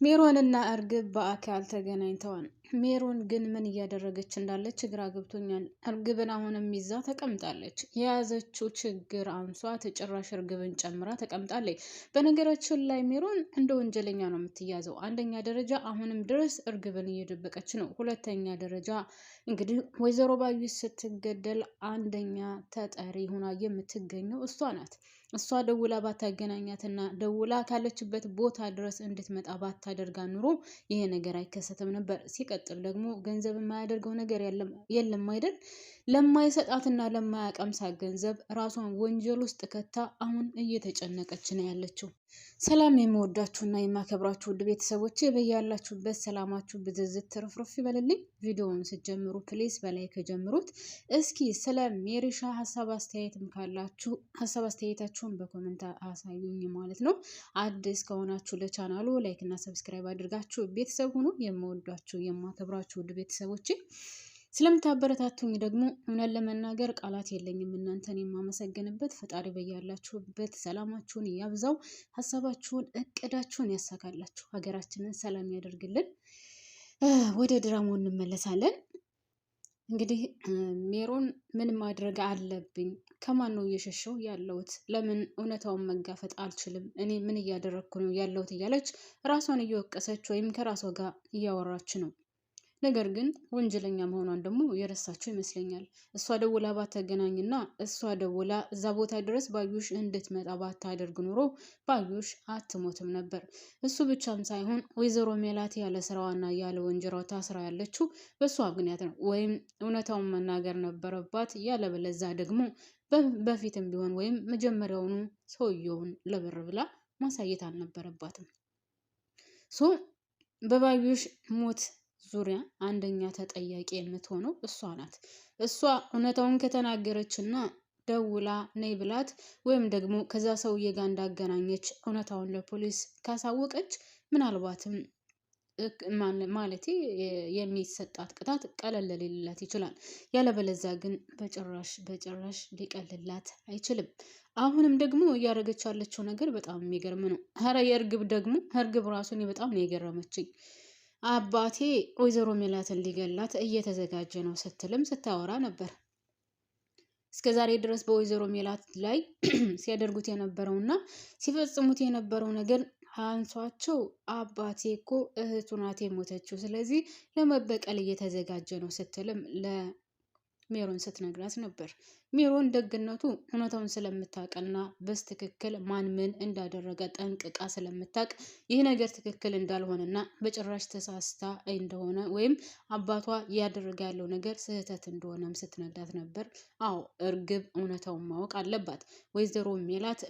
ሜሮንና እርግብ በአካል ተገናኝተዋል። ሜሮን ግን ምን እያደረገች እንዳለች ግራ ገብቶኛል። እርግብን አሁንም ይዛ ተቀምጣለች። የያዘችው ችግር አንሷት ጭራሽ እርግብን ጨምራ ተቀምጣለች። በነገራችን ላይ ሜሮን እንደ ወንጀለኛ ነው የምትያዘው። አንደኛ ደረጃ አሁንም ድረስ እርግብን እየደበቀች ነው። ሁለተኛ ደረጃ እንግዲህ ወይዘሮ ባዩሽ ስትገደል አንደኛ ተጠሪ ሆና የምትገኘው እሷ ናት። እሷ ደውላ ባታገናኛትና ደውላ ካለችበት ቦታ ድረስ እንድትመጣ ባታደርጋ ኑሮ ይሄ ነገር አይከሰትም ነበር። ሲቀጥል ደግሞ ገንዘብ የማያደርገው ነገር የለም አይደል? ለማይሰጣትና ለማያቀምሳት ገንዘብ ራሷን ወንጀል ውስጥ ከታ አሁን እየተጨነቀች ነው ያለችው። ሰላም የምወዳችሁና የማከብራችሁ ውድ ቤተሰቦች በያላችሁበት ሰላማችሁ ብዝዝት ትርፍርፍ ይበልልኝ። ቪዲዮውን ስትጀምሩ please በ like ጀምሩት። እስኪ ስለ ሜሪሻ ሀሳብ አስተያየትም ካላችሁ ሀሳብ አስተያየታችሁን በ comment አሳዩኝ ማለት ነው። አዲስ ከሆናችሁ ለቻናሉ like እና subscribe አድርጋችሁ ቤተሰብ ሁኑ። የምወዳችሁ የማከብራችሁ ውድ ቤተሰቦች ስለምታበረታቱኝ ደግሞ እውነት ለመናገር ቃላት የለኝም። እናንተን የማመሰግንበት ፈጣሪ በያላችሁበት ሰላማችሁን ያብዛው፣ ሀሳባችሁን እቅዳችሁን ያሳካላችሁ፣ ሀገራችንን ሰላም ያደርግልን። ወደ ድራማው እንመለሳለን። እንግዲህ ሜሮን ምን ማድረግ አለብኝ? ከማን ነው እየሸሸው ያለሁት? ለምን እውነታውን መጋፈጥ አልችልም? እኔ ምን እያደረግኩ ነው ያለሁት? እያለች ራሷን እየወቀሰች ወይም ከራሷ ጋር እያወራች ነው። ነገር ግን ወንጀለኛ መሆኗን ደግሞ የረሳችው ይመስለኛል። እሷ ደውላ ባታገናኝና እሷ ደውላ እዛ ቦታ ድረስ ባዩሽ እንድትመጣ ባታደርግ ኑሮ ባዩሽ አትሞትም ነበር። እሱ ብቻም ሳይሆን ወይዘሮ ሜላት ያለ ስራዋና ያለ ወንጀሯ ታስራ ያለችው በእሷ ምክንያት ነው። ወይም እውነታውን መናገር ነበረባት። ያለበለዛ ደግሞ በፊትም ቢሆን ወይም መጀመሪያውኑ ሰውየውን ለብር ብላ ማሳየት አልነበረባትም። So በባዩሽ ሞት ዙሪያ አንደኛ ተጠያቂ የምትሆነው እሷ ናት። እሷ እውነታውን ከተናገረችና ደውላ ነይ ብላት ወይም ደግሞ ከዛ ሰውዬ ጋር እንዳገናኘች እውነታውን ለፖሊስ ካሳወቀች ምናልባትም ማለቴ የሚሰጣት ቅጣት ቀለል ሊልላት ይችላል። ያለበለዛ ግን በጭራሽ በጭራሽ ሊቀልላት አይችልም። አሁንም ደግሞ እያደረገች ያለችው ነገር በጣም የሚገርም ነው። ኧረ የእርግብ ደግሞ እርግብ ራሱን በጣም ነው የገረመችኝ። አባቴ ወይዘሮ ሜላትን ሊገላት እየተዘጋጀ ነው ስትልም ስታወራ ነበር። እስከ ዛሬ ድረስ በወይዘሮ ሜላት ላይ ሲያደርጉት የነበረውና ሲፈጽሙት የነበረው ነገር አንሷቸው አባቴ እኮ እህቱ ናት የሞተችው፣ ስለዚህ ለመበቀል እየተዘጋጀ ነው ስትልም ሜሮን ስትነግራት ነበር። ሜሮን ደግነቱ እውነታውን ስለምታውቅና በትክክል ማን ምን እንዳደረገ ጠንቅቃ ስለምታውቅ ይህ ነገር ትክክል እንዳልሆነና በጭራሽ ተሳስታ እንደሆነ ወይም አባቷ እያደረገ ያለው ነገር ስህተት እንደሆነም ስትነግራት ነበር። አዎ እርግብ እውነታውን ማወቅ አለባት። ወይዘሮ ሜላት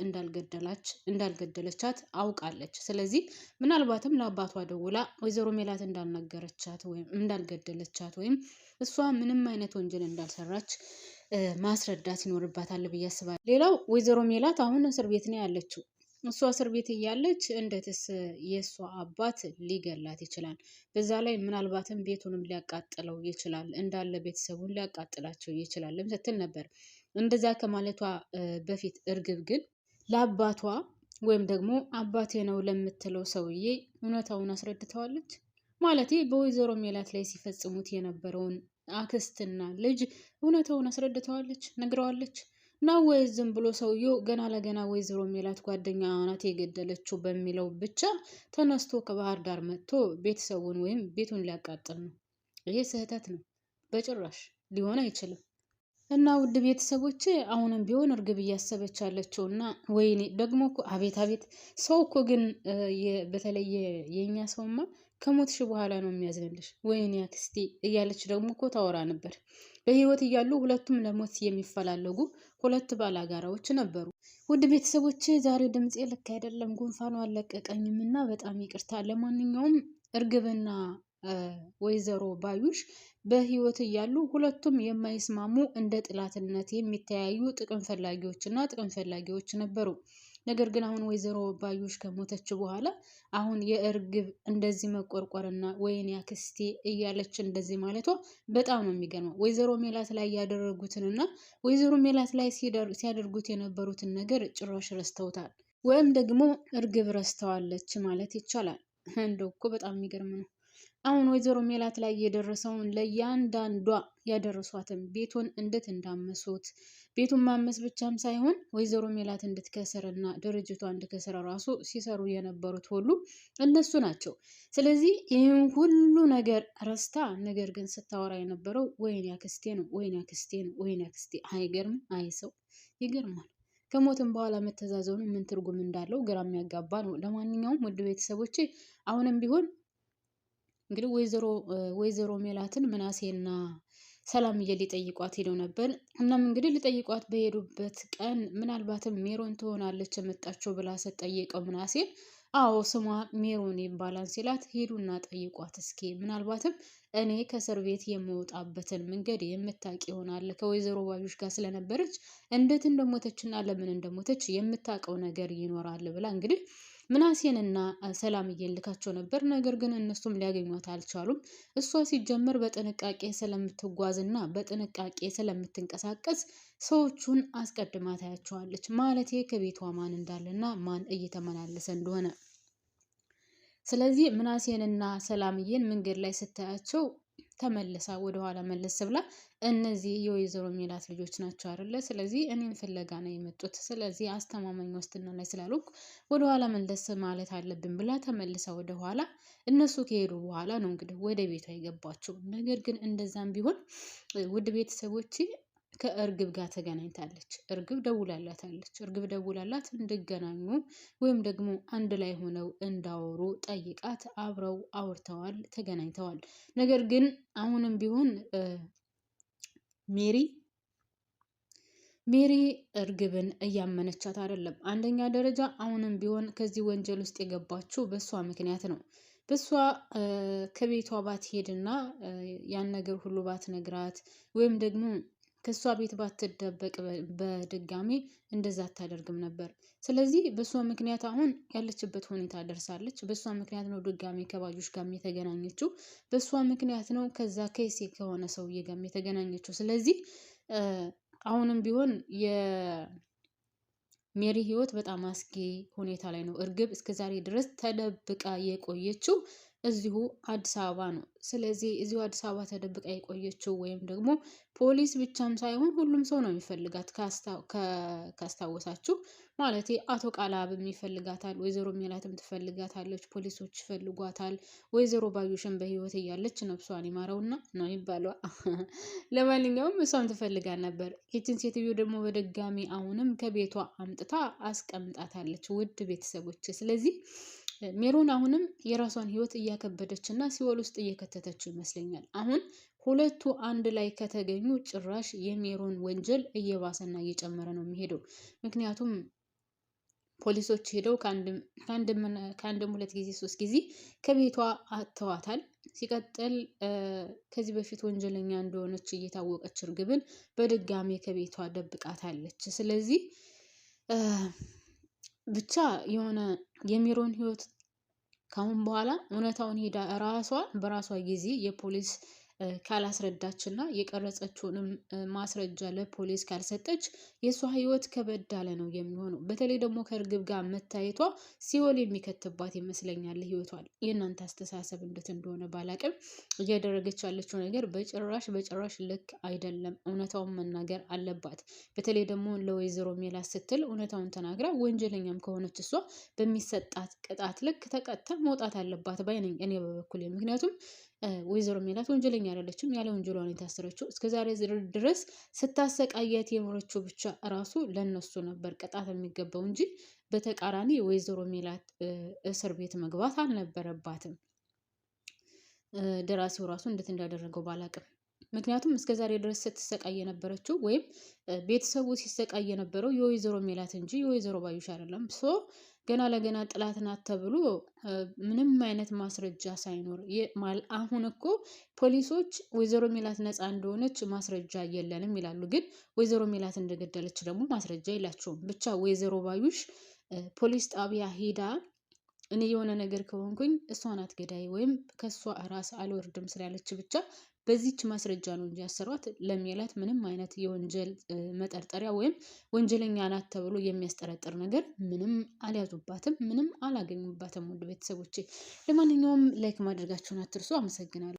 እንዳልገደለቻት አውቃለች። ስለዚህ ምናልባትም ለአባቷ ደውላ ወይዘሮ ሜላት እንዳልነገረቻት ወይም እንዳልገደለቻት ወይም እሷ ምንም አይነት ወንጀል እንዳልሰራች ማስረዳት ይኖርባታል ብዬ አስባለሁ። ሌላው ወይዘሮ ሜላት አሁን እስር ቤት ነው ያለችው። እሷ እስር ቤት እያለች እንዴትስ የእሷ አባት ሊገላት ይችላል? በዛ ላይ ምናልባትም ቤቱንም ሊያቃጥለው ይችላል፣ እንዳለ ቤተሰቡን ሊያቃጥላቸው ይችላልም ስትል ነበር። እንደዛ ከማለቷ በፊት እርግብ ግን ለአባቷ ወይም ደግሞ አባቴ ነው ለምትለው ሰውዬ እውነታውን አስረድተዋለች። ማለቴ በወይዘሮ ሜላት ላይ ሲፈጽሙት የነበረውን አክስትና ልጅ እውነታውን አስረድተዋለች፣ ነግረዋለች። ነው ወይስ ዝም ብሎ ሰውየው ገና ለገና ወይዘሮ ሜላት ጓደኛ ናት የገደለችው በሚለው ብቻ ተነስቶ ከባህር ዳር መጥቶ ቤተሰቡን ወይም ቤቱን ሊያቃጥል ነው? ይሄ ስህተት ነው፣ በጭራሽ ሊሆን አይችልም። እና ውድ ቤተሰቦቼ አሁንም ቢሆን እርግብ እያሰበች ያለችው እና ወይኔ ደግሞ እኮ አቤት አቤት ሰው እኮ ግን በተለየ የእኛ ሰውማ ከሞትሽ በኋላ ነው የሚያዝንልሽ። ወይኔ አክስቴ እያለች ደግሞ እኮ ታወራ ነበር። በህይወት እያሉ ሁለቱም ለሞት የሚፈላለጉ ሁለት ባላጋራዎች ነበሩ። ውድ ቤተሰቦቼ ዛሬ ድምፄ ልክ አይደለም፣ ጉንፋኑ አልለቀቀኝም እና በጣም ይቅርታ። ለማንኛውም እርግብና ወይዘሮ ባዩሽ በህይወት እያሉ ሁለቱም የማይስማሙ እንደ ጥላትነት የሚተያዩ ጥቅም ፈላጊዎች እና ጥቅም ፈላጊዎች ነበሩ። ነገር ግን አሁን ወይዘሮ ባዩሽ ከሞተች በኋላ አሁን የእርግብ እንደዚህ መቆርቆርና ወይኔ አክስቴ እያለች እንደዚህ ማለቷ በጣም ነው የሚገርመው። ወይዘሮ ሜላት ላይ ያደረጉትንና ወይዘሮ ሜላት ላይ ሲያደርጉት የነበሩትን ነገር ጭራሽ ረስተውታል፣ ወይም ደግሞ እርግብ ረስተዋለች ማለት ይቻላል። እንደው እኮ በጣም የሚገርም ነው። አሁን ወይዘሮ ሜላት ላይ የደረሰውን ለእያንዳንዷ ያደረሷትን ቤቱን እንዴት እንዳመሱት፣ ቤቱን ማመስ ብቻም ሳይሆን ወይዘሮ ሜላት እንድትከስርና ድርጅቷ እንድትከስር ራሱ ሲሰሩ የነበሩት ሁሉ እነሱ ናቸው። ስለዚህ ይህን ሁሉ ነገር ረስታ፣ ነገር ግን ስታወራ የነበረው ወይኔ አክስቴ ነው፣ ወይኔ አክስቴ ነው፣ ወይኔ አክስቴ። አይገርም? አይ ሰው ይገርማል። ከሞትም በኋላ መተዛዘኑ ምን ትርጉም እንዳለው ግራ የሚያጋባ ነው። ለማንኛውም ውድ ቤተሰቦቼ፣ አሁንም ቢሆን እንግዲህ ወይዘሮ ሜላትን ምናሴና ሰላምዬ ሊጠይቋት ሄደው ነበር። እናም እንግዲህ ሊጠይቋት በሄዱበት ቀን ምናልባትም ሜሮን ትሆናለች የመጣችው ብላ ስትጠይቀው ምናሴን አዎ ስሟ ሜሮን ይባላል ሲላት፣ ሄዱና ጠይቋት እስኪ፣ ምናልባትም እኔ ከእስር ቤት የምወጣበትን መንገድ የምታውቅ ይሆናል፣ ከወይዘሮ ባዩሽ ጋር ስለነበረች እንዴት እንደሞተችና ለምን እንደሞተች የምታውቀው ነገር ይኖራል ብላ እንግዲህ ምናሴንና ሰላምዬን ልካቸው ነበር። ነገር ግን እነሱም ሊያገኟት አልቻሉም። እሷ ሲጀመር በጥንቃቄ ስለምትጓዝና በጥንቃቄ ስለምትንቀሳቀስ ሰዎቹን አስቀድማ ታያቸዋለች። ማለቴ ከቤቷ ማን እንዳለና ማን እየተመላለሰ እንደሆነ። ስለዚህ ምናሴንና ሰላምዬን መንገድ ላይ ስታያቸው ተመልሳ ወደኋላ መለስ ብላ እነዚህ የወይዘሮ ሜላት ልጆች ናቸው አይደለ? ስለዚህ እኔን ፍለጋ ነው የመጡት። ስለዚህ አስተማማኝ ዋስትና ላይ ስላልሆንኩ ወደኋላ መለስ ማለት አለብን ብላ ተመልሳ ወደኋላ እነሱ ከሄዱ በኋላ ነው እንግዲህ ወደ ቤቷ የገባችው። ነገር ግን እንደዛም ቢሆን ውድ ቤተሰቦች ከእርግብ ጋር ተገናኝታለች። እርግብ ደውላላታለች። እርግብ ደውላላት እንዲገናኙ ወይም ደግሞ አንድ ላይ ሆነው እንዳወሩ ጠይቃት አብረው አውርተዋል፣ ተገናኝተዋል። ነገር ግን አሁንም ቢሆን ሜሪ ሜሪ እርግብን እያመነቻት አይደለም። አንደኛ ደረጃ አሁንም ቢሆን ከዚህ ወንጀል ውስጥ የገባችው በእሷ ምክንያት ነው። በእሷ ከቤቷ ባትሄድና ያን ነገር ሁሉ ባትነግራት ወይም ደግሞ ከእሷ ቤት ባትደበቅ በድጋሚ እንደዛ አታደርግም ነበር። ስለዚህ በእሷ ምክንያት አሁን ያለችበት ሁኔታ ደርሳለች። በእሷ ምክንያት ነው ድጋሚ ከባዩሽ ጋር የተገናኘችው። በእሷ ምክንያት ነው ከዛ ከሴ ከሆነ ሰውዬ ጋር የተገናኘችው። ስለዚህ አሁንም ቢሆን የሜሪ ህይወት በጣም አስጊ ሁኔታ ላይ ነው። እርግብ እስከዛሬ ድረስ ተደብቃ የቆየችው እዚሁ አዲስ አበባ ነው። ስለዚህ እዚሁ አዲስ አበባ ተደብቃ የቆየችው ወይም ደግሞ ፖሊስ ብቻም ሳይሆን ሁሉም ሰው ነው የሚፈልጋት። ካስታወሳችሁ ማለት አቶ ቃላብም ይፈልጋታል፣ ወይዘሮ ሜላትም ትፈልጋታለች፣ ፖሊሶች ይፈልጓታል። ወይዘሮ ባዩሽን በህይወት እያለች ነፍሷን ይማረውና ነው ይባለዋ። ለማንኛውም እሷም ትፈልጋት ነበር። ይችን ሴትዮ ደግሞ በድጋሚ አሁንም ከቤቷ አምጥታ አስቀምጣታለች። ውድ ቤተሰቦች፣ ስለዚህ ሜሮን አሁንም የራሷን ህይወት እያከበደች እና ሲኦል ውስጥ እየከተተችው ይመስለኛል። አሁን ሁለቱ አንድ ላይ ከተገኙ ጭራሽ የሜሮን ወንጀል እየባሰና እየጨመረ ነው የሚሄደው። ምክንያቱም ፖሊሶች ሄደው ከአንድም ሁለት ጊዜ ሶስት ጊዜ ከቤቷ አጥተዋታል። ሲቀጥል ከዚህ በፊት ወንጀለኛ እንደሆነች እየታወቀች እርግብን በድጋሚ ከቤቷ ደብቃታለች። ስለዚህ ብቻ የሆነ የሜሮን ህይወት ካሁን በኋላ እውነታውን ሄዳ ራሷ በራሷ ጊዜ የፖሊስ ካላስረዳች እና የቀረጸችውንም ማስረጃ ለፖሊስ ካልሰጠች የእሷ ህይወት ከበድ ያለ ነው የሚሆነው። በተለይ ደግሞ ከእርግብ ጋር መታየቷ ሲኦል የሚከትባት ይመስለኛል ህይወቷል። የእናንተ አስተሳሰብ እንዴት እንደሆነ ባላቅም እያደረገች ያለችው ነገር በጭራሽ በጭራሽ ልክ አይደለም። እውነታውን መናገር አለባት። በተለይ ደግሞ ለወይዘሮ ሜላት ስትል እውነታውን ተናግራ ወንጀለኛም ከሆነች እሷ በሚሰጣት ቅጣት ልክ ተቀጥታ መውጣት አለባት ባይ ነኝ እኔ በበኩሌ። ምክንያቱም ወይዘሮ ሜላት ወንጀለኛ አይደለችም። ያለ ወንጀሏ ነው የታሰረችው። እስከዛሬ ድረስ ስታሰቃያት የኖረችው ብቻ ራሱ ለነሱ ነበር ቅጣት የሚገባው እንጂ በተቃራኒ ወይዘሮ ሜላት እስር ቤት መግባት አልነበረባትም። ደራሲው ራሱ እንዴት እንዳደረገው ባላቅም፣ ምክንያቱም እስከ ዛሬ ድረስ ስትሰቃይ የነበረችው ወይም ቤተሰቡ ሲሰቃይ የነበረው የወይዘሮ ሜላት እንጂ የወይዘሮ ባዩሽ አይደለም። So ገና ለገና ጥላት ናት ተብሎ ምንም አይነት ማስረጃ ሳይኖር፣ አሁን እኮ ፖሊሶች ወይዘሮ ሜላት ነፃ እንደሆነች ማስረጃ የለንም ይላሉ። ግን ወይዘሮ ሜላት እንደገደለች ደግሞ ማስረጃ የላቸውም። ብቻ ወይዘሮ ባዩሽ ፖሊስ ጣቢያ ሄዳ እኔ የሆነ ነገር ከሆንኩኝ እሷ ናት ገዳይ ወይም ከእሷ ራስ አልወርድም ስላለች ብቻ በዚች ማስረጃ ነው እንጂ ያሰሯት ለሜላት ምንም አይነት የወንጀል መጠርጠሪያ ወይም ወንጀለኛ ናት ተብሎ የሚያስጠረጥር ነገር ምንም አልያዙባትም፣ ምንም አላገኙባትም። ውድ ቤተሰቦቼ ለማንኛውም like ማድረጋችሁን አትርሱ። አመሰግናለሁ።